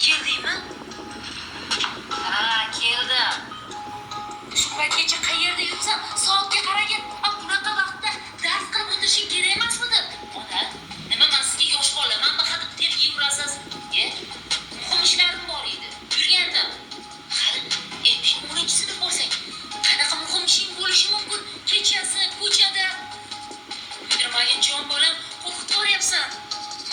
Keldingmi? Ha, keldim. Shu paytgacha qayerda yuribsan? Soatga qaragin. A, bunaqa vaqtda dars qilib o'tirishing kerak emasmidi? Ona, nima, man sizga yosh bolamanmi, hadeb terga yurasiz? E, muhim ishlarim bor edi. Yurgandim. Hali endi 10-sinf bo'lsang, qanaqa muhim ishing bo'lishi mumkin? Kechasi ko'chada. Kuydirmagin, jon bolam, qo'rqitib yuboryapsan.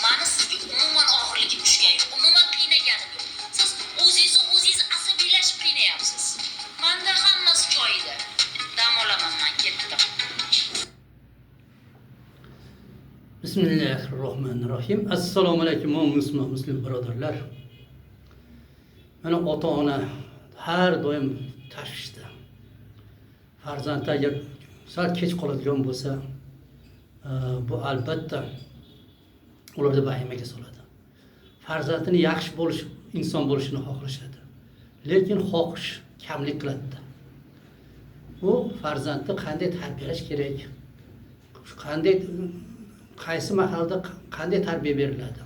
Mani sizga umuman og'irligim tushgani yo'q, umuman qiynaganim yo'q. Siz o'zingizni o'zingiz asabiylashib qiynayapsiz. Manda hammasi joyida. Dam olaman man, ketdim. Bismillahirrohmanirrohim. Assalomu alaykum musulmon muslim birodarlar. Mana ota ona har doim tashvishda. Farzandi agar sal kech qoladigan bo'lsa, bu albatta ularni vahimaga soladi. Farzandini yaxshi bo'lish, inson bo'lishini xohlashadi. Lekin xohish kamlik qiladi. Bu farzandni qanday tarbiyalash kerak? Qanday, qaysi mahalda qanday tarbiya beriladi?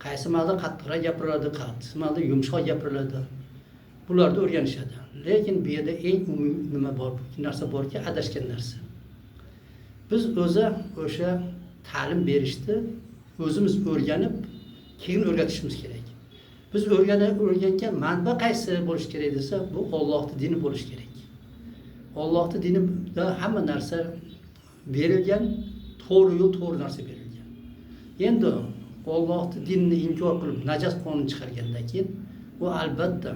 Qaysi mahalda qattiqroq gapiriladi, qaysi mahalda yumshoq gapiriladi? Bularni o'rganishadi. Lekin bu yerda eng umumiy nima bor, narsa borki, adashgan narsa. Biz o'zi o'sha ta'lim berishni o'zimiz o'rganib, keyin o'rgatishimiz kerak. Biz o'rgangan manba qaysi bo'lishi kerak desa, bu Allohning dini bo'lishi kerak. Allohning dinida hamma narsa berilgan, to'g'ri yo'l, to'g'ri narsa berilgan. Endi Allohning dinini inkor qilib, najas qonun chiqargandan keyin u albatta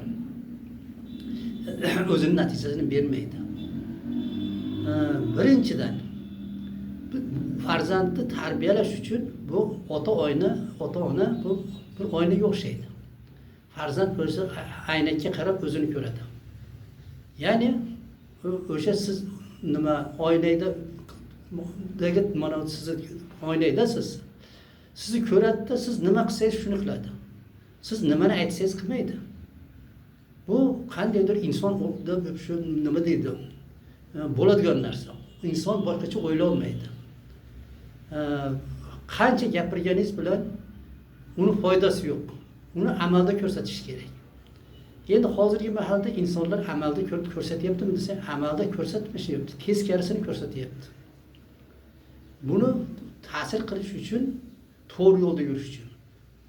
o'zini natijasini bermaydi. Birinchidan farzandni tarbiyalash uchun bu ota ona bu bir oynaga o'xshaydi. Farzand o'zi aynakka qarab o'zini ko'radi. Ya'ni o'sha siz nima oynada dagi mana sizni oynaydasiz. Sizni ko'radida, siz nima qilsangiz shuni qiladi. Siz nimani aytsangiz qilmaydi. Bu qandaydir inson shu nima deydi, bo'ladigan narsa. Inson boshqacha o'ylolmaydi. Qancha gapirganingiz bilan uni foydasi yo'q. Uni amalda ko'rsatish kerak. Endi hozirgi mahalda insonlar amalda ko'rsatyaptimi desa, amalda ko'rsatmayapti, teskarisini ko'rsatyapti. Buni ta'sir qilish uchun to'g'ri yo'lda yurish uchun.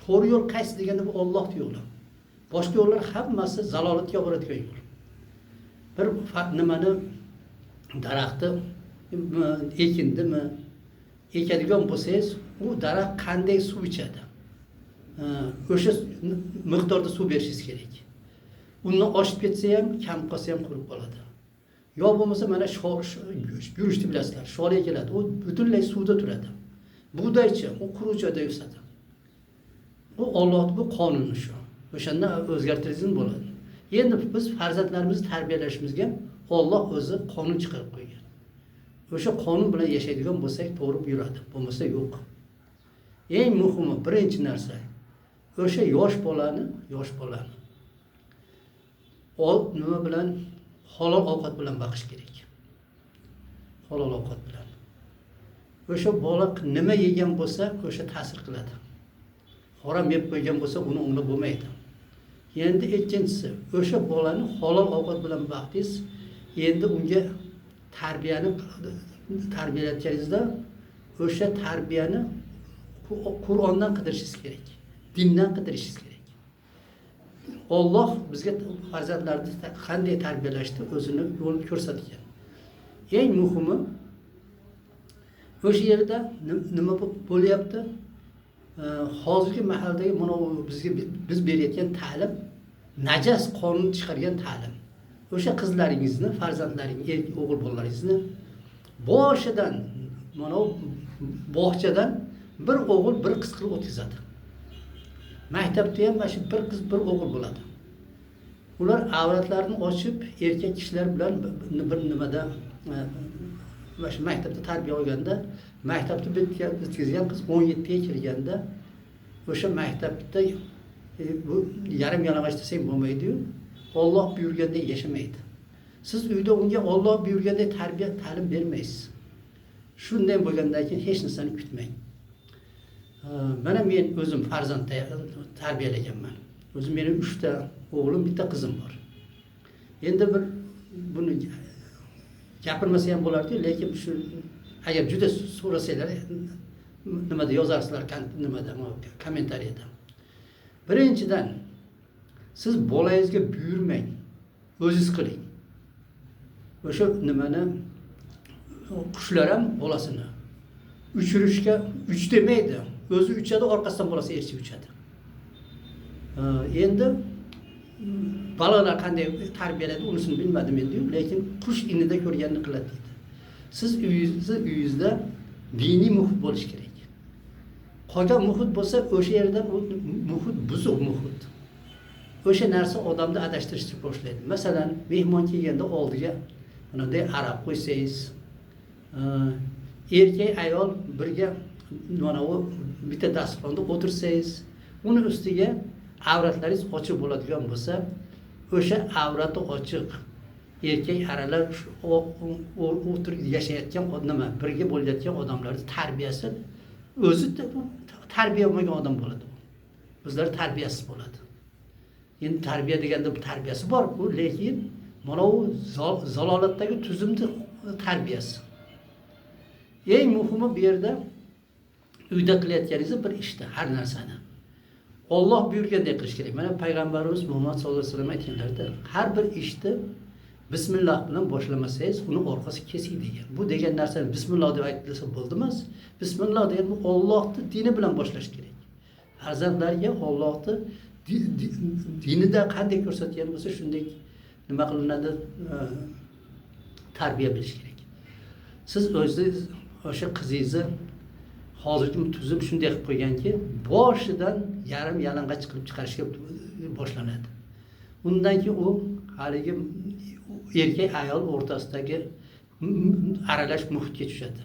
To'g'ri yo'l qaysi deganda bu Allohning yo'li. Boshqa yo'llar hammasi zalolatga olib boradigan yo'l. Bir nimani daraxtni ekindimi, ekadigan bo'lsangiz, u daraxt qanday suv ichadi? O'sha miqdorda suv berishingiz kerak. Undan oshib ketsa ham, kam qolsa ham qurib qoladi. Yo bo'lmasa mana guruchni bilasizlar, shol ekiladi, u butunlay suvda turadi. Bug'doychi, u quruq joyda o'sadi. Bu Allohning bu qonuni shu. O'shanda o'zgartirilsin bo'ladi. Endi biz farzandlarimizni tarbiyalashimizga Alloh o'zi qonun chiqarib qo'ygan. O'sha qonun bilan yashaydigan bo'lsak to'g'ri yuradi, bo'lmasa yo'q. Eng muhimi birinchi narsa o'sha yosh bolani nima bilan halol ovqat bilan boqish kerak. Halol ovqat bilan. O'sha bola nima yegan bo'lsa, o'sha ta'sir qiladi. Harom yeb qo'ygan bo'lsa, uni o'nglab bo'lmaydi. Endi ikkinchisi, o'sha bolani halol ovqat bilan boqdingiz, endi unga tarbiyani tarbiyalayotganingizda o'sha tarbiyani Qur'ondan qidirishingiz kerak, dindan qidirishingiz kerak. Alloh bizga farzandlarni qanday tarbiyalashni o'zini yo'lini ko'rsatgan. Eng muhimi o'sha yerda nima bo'lyapti? Hozirgi mahaldagi mana bizga biz berayotgan ta'lim najas qonun chiqargan ta'lim. O'sha qizlaringizni, farzandlaringizni, erkak o'g'il bolalaringizni boshidan mana bog'chadan bir o'g'il, bir qiz qilib o'tkazadi. Maktabda ham mana shu bir qiz, bir o'g'il bo'ladi. Ular avratlarini ochib, erkak kishilar bilan bir nimada mana shu maktabda tarbiya olganda, maktabni bitkazgan qiz 17 ga kirganda o'sha maktabda bu yarim yalang'och desak bo'lmaydi-yu, Alloh buyurganday yashamaydi. Siz uyda unga Alloh buyurganday tarbiya, ta'lim bermaysiz. Shunday bo'lgandan keyin hech narsani kutmang. Mana men o'zim farzand tarbiyalaganman. O'zi meni 3 ta o'g'lim, bitta qizim bor. Endi bir buni gapirmasa ham bo'lardi, lekin shu agar juda so'rasanglar nimada yozarsizlar, nimada kommentariyada. Birinchidan siz bolangizga buyurmang, o'zingiz qiling. O'sha nimani qushlar ham bolasini uchirishga uch demaydi, o'zi uchadi, orqasidan bolasi erchib uchadi. Endi bolalar qanday tarbiyalaydi unisini bilmadim endi, lekin qush inida ko'rganini qiladi deydi. Siz uyingizda diniy muhit bo'lishi kerak. Qolgan muhit bo'lsa o'sha yerda u muhit buzuq muhit. O'sha narsa odamni adashtirishni boshlaydi. Masalan, mehmon kelganda oldiga bunday aroq qo'ysangiz, erkak ayol birga mana u bitta dasturxonda o'tirsangiz, uni ustiga avratlaringiz ochiq bo'ladigan bo'lsa, o'sha avrati ochiq erkak aralash o'tirib yashayotgan nima birga bo'layotgan odamlarning tarbiyasi o'zi tarbiya olmagan odam bo'ladi. O'zlari tarbiyasiz bo'ladi. Endi tarbiya deganda tarbiyasi bor u, lekin mana u zalolatdagi tuzumni tarbiyasi. Eng muhimi bu yerda uyda qilayotganingiz bir ishda har narsani Alloh buyurgandek qilish kerak. Mana payg'ambarimiz Muhammad sallallohu alayhi vasallam aytganlarida har bir ishni bismillah bilan boshlamasangiz uni orqasi kesik degan. Bu degan narsani bismillah deb aytilsa bo'ldi emas. Bismillah degan bu Allohning dini bilan boshlash kerak. Farzandlarga Allohning dinida qanday ko'rsatgan bo'lsa shunday nima qilinadi, tarbiya berish kerak. Siz o'zingiz o'sha qizingizni hozirgi tuzum shunday qilib qo'yganki, boshidan yarim yalang'och qilib chiqarishga boshlanadi. Undan keyin u haligi erkak ayol o'rtasidagi aralash muhitga tushadi.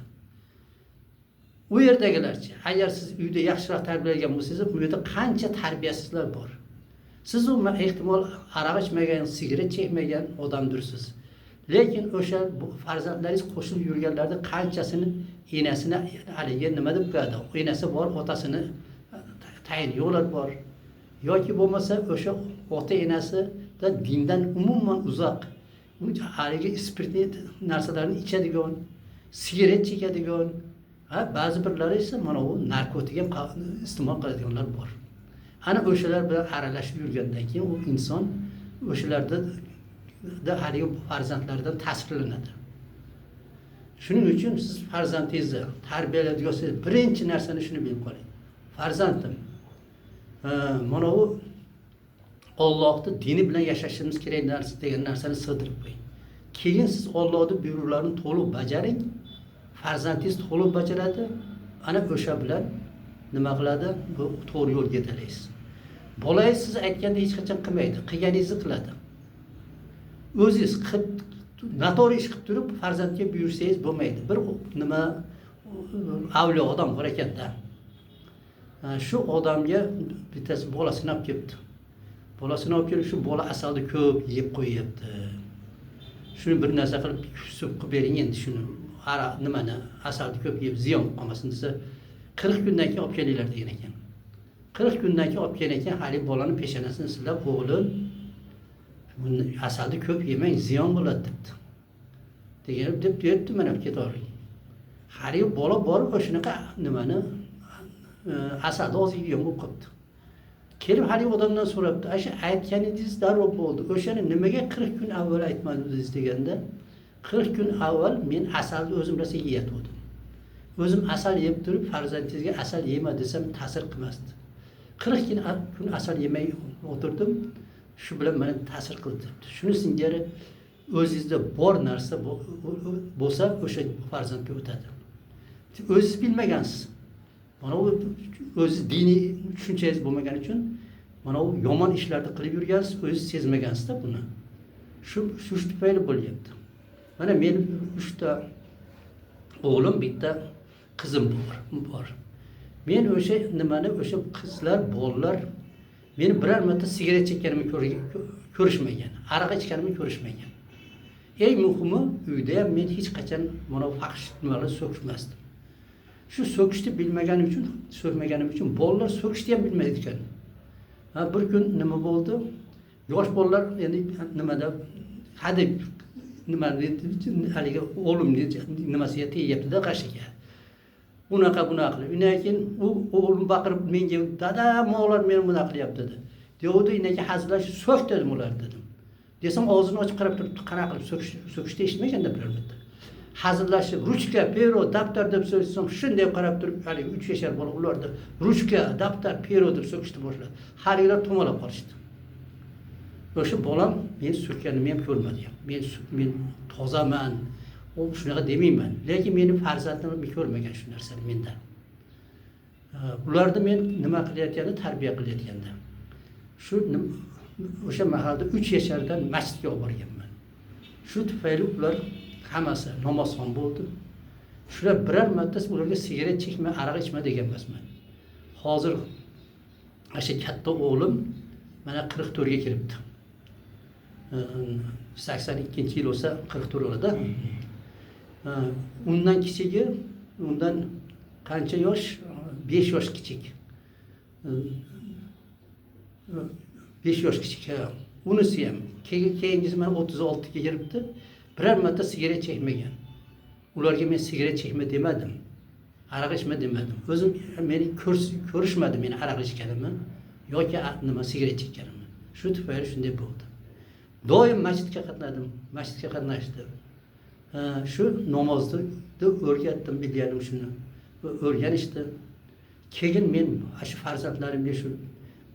U yerdagilarchi, agar siz uyda yaxshiroq tarbiyalangan bo'lsangiz, u yerda qancha tarbiyasizlar bor. Siz u ehtimol aroq ichmagan, sigaret chekmagan odamdirsiz. Lekin o'sha farzandlaringiz qo'shilib yurganlarda qanchasini enasini haligi nima deb qo'yadi? Enasi bor, otasini tayin yo'qlar bor. Yoki bo'lmasa o'sha ota enasida dindan umuman uzoq, haligi spirtli narsalarni ichadigan, sigaret chekadigan, ha ba'zi birlari esa mana u narkotik ham iste'mol qiladiganlar bor. Ana o'shalar bilan aralashib yurgandan keyin u inson o'shalarda haligi farzandlaridan ta'sirlanadi. Shuning uchun siz farzandingizni tarbiyalaydigan birinchi narsani shuni bilib qoling. Farzandim, mana u Allohning dini bilan yashashimiz kerak narsa degan narsani sig'dirib qo'ying. Keyin siz Allohning buyruqlarini to'liq bajaring, farzandingiz to'liq bajaradi, ana o'sha bilan nima qiladi? Bu to'g'ri yo'lga yetalaysiz. Bolangiz siz aytganda hech qachon qilmaydi, qilganingizni qiladi. O'zingiz noto'g'ri ish qilib turib farzandga buyursangiz bo'lmaydi. Bir nima avliyo odam bor ekanda. Shu odamga bittasi bolasini olib kelibdi. Bolasini olib kelib, shu bola asalni ko'p yeb qo'yyapti. Shuni bir narsa qilib sup qilib bering endi shuni. Nimani asalni ko'p yeb ziyon qilib qolmasin desa, 40 kundan keyin olib kelinglar degan ekan. 40 kundan keyin olib kelgan ekan, hali bolani peshonasini silab, o'g'lim, buni asalni ko'p yemang, ziyon bo'ladi debdi. Degan deb debdi, mana ketavering. Hali bola borib o'shanaqa nimani asalni oz yegan bo'lib qolibdi. Kelib hali odamdan so'rabdi, "Asha aytganingiz darrov bo'ldi. O'shani nimaga 40 kun avval aytmadingiz?" deganda, 40 kun avval men asalni o'zim rosa yeyatgandim. O'zim asal yeb turib farzandingizga asal yema desam ta'sir qilmasdi. 40 kun asal yemay o'tirdim. Shu bilan mana ta'sir qildi debdi. Shuni singari o'zingizda bor narsa bo'lsa o'sha farzandga o'tadi. O'zingiz bilmagansiz. Mana u o'zi diniy tushunchangiz bo'lmagani uchun mana u yomon ishlarni qilib yurgansiz, o'zingiz sezmagansizda buni. Shu tufayli bo'lyapti. Mana men 3 ta o'g'lim, bitta qizim bor. Men o'sha nimani, o'sha qizlar, bolalar meni biror marta sigaret chekkanimni ko'rishmagan, aroq ichganimni ko'rishmagan. Eng muhimi uyda ham men hech qachon mana fahsh nimalar so'kishmasdim. Shu so'kishni bilmaganim uchun, so'kmaganim uchun bolalar so'kishni ham bilmaydi ekan. Ha, bir kun nima bo'ldi? Yosh bolalar endi nimada hadeb nima haligi o'g'limni nimasiga tegyaptida, g'ashiga. Bunaqa bunaqa qilib. Undan keyin u o'g'lim baqirib menga, dada, mo'g'lar meni bunaqa qilyapti dedi. Devdi, undan keyin hazillashib so'k dedim ular dedim. Desam og'zini ochib qarab turibdi, qanaqa qilib so'kishni eshitmaganda biror marta. Hazillashib ruchka, pero, daftar deb so'ksam, shunday qarab turib, haligi 3 yashar bola ularda ruchka, daftar, pero deb so'kishni boshladi. Haligilar to'malab qolishdi. O'sha bolam men so'kkanimni ham ko'rmadi ham. Men tozaman, u shunaqa demayman. Lekin meni farzandim ko'rmagan shu narsani mendan. Ularni men nima qilayotganda, tarbiya qilayotganda. Shu o'sha mahalda 3 yashardan masjidga olib borganman. Shu tufayli ular hammasi namozxon bo'ldi. Shular biror marta ularga sigaret chekma, aroq ichma degan emasman. Hozir o'sha katta o'g'lim mana 44 ga kiribdi. 82-yil bo'lsa 44 bo'ladi. Undan kichigi, undan qancha yosh? 5 yosh kichik. 5 yosh kichik. Unisi ham keyingisi mana 36 ga kiribdi. Biror marta sigaret chekmagan. Ularga men sigaret chekma demadim. Aroq ichma demadim. O'zim meni ko'rishmadi meni aroq ichganimni yoki nima sigaret chekkanimni. Shu tufayli shunday bo'ldi. Doim masjidga qatnadim, masjidga qatnashdim. Shu namozni o'rgatdim, bilganim shuni o'rganishdi. Keyin men shu farzandlarimga shu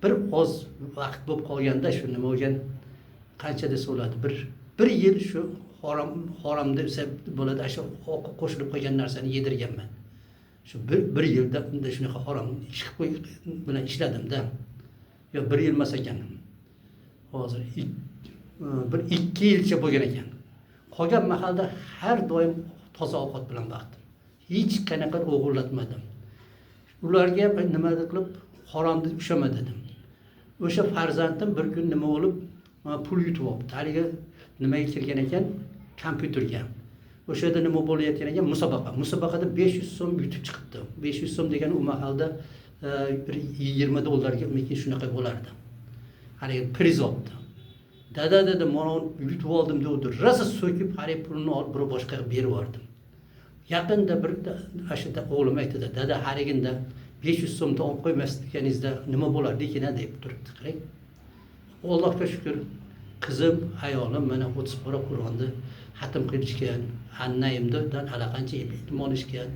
bir oz vaqt bo'lib qolganda shu nima bo'lgan, qancha desa bo'ladi, bir yil shu harom desa bo'ladi, shu qo'shilib qolgan narsani yedirganman. Shu bir yilda unda shunaqa harom ish qilib bilan ishladimda. Yo bir yil emas ekan. Hozir bir 2 yilcha bo'lgan ekan. Qolgan mahalda har doim toza ovqat bilan boqdim. Hech qanaqa o'g'irlatmadim. Ularga nima qilib haromni ushama dedim. O'sha farzandim bir kun nima bo'lib, pul yutib olibdi. Haligi nimaga kirgan ekan? Kompyuterga. O'sha yerda nima bo'layotgan ekan? Musobaqa. Musobaqada 500 so'm yutib chiqibdi. 500 so'm degani u mahalda bir 20 dollarga keyin shunaqa bo'lardi. Haligi priz olibdi. Dada dedi, mana yutib oldim dedi. Rosa so'kib, haligi pulni olib birov boshqaga berib yubordim. Yaqinda bir o'sha o'g'lim aytdi, dada haliginda 500 so'mni olib qo'ymasliginizda nima bo'lardi ekan deb turibdi. Qarang. Allohga shukr, qizim, ayolim mana 30 pora Qur'onni xatm qilishgan, annayimdan allaqancha ilm olishgan,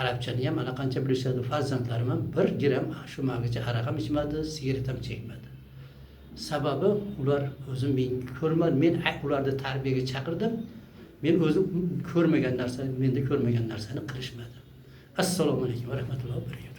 arabchani ham allaqancha bilishadi. Farzandlarim ham bir gram shu magacha aroq ham ichmadi, sigaret ham chekmadi. Sababi ular o'zim men ko'rmadi, men ularni tarbiyaga chaqirdim. Men o'zim ko'rmagan narsa, menda ko'rmagan narsani qilishmadi. Assalomu alaykum va rahmatullohi va barakatuh.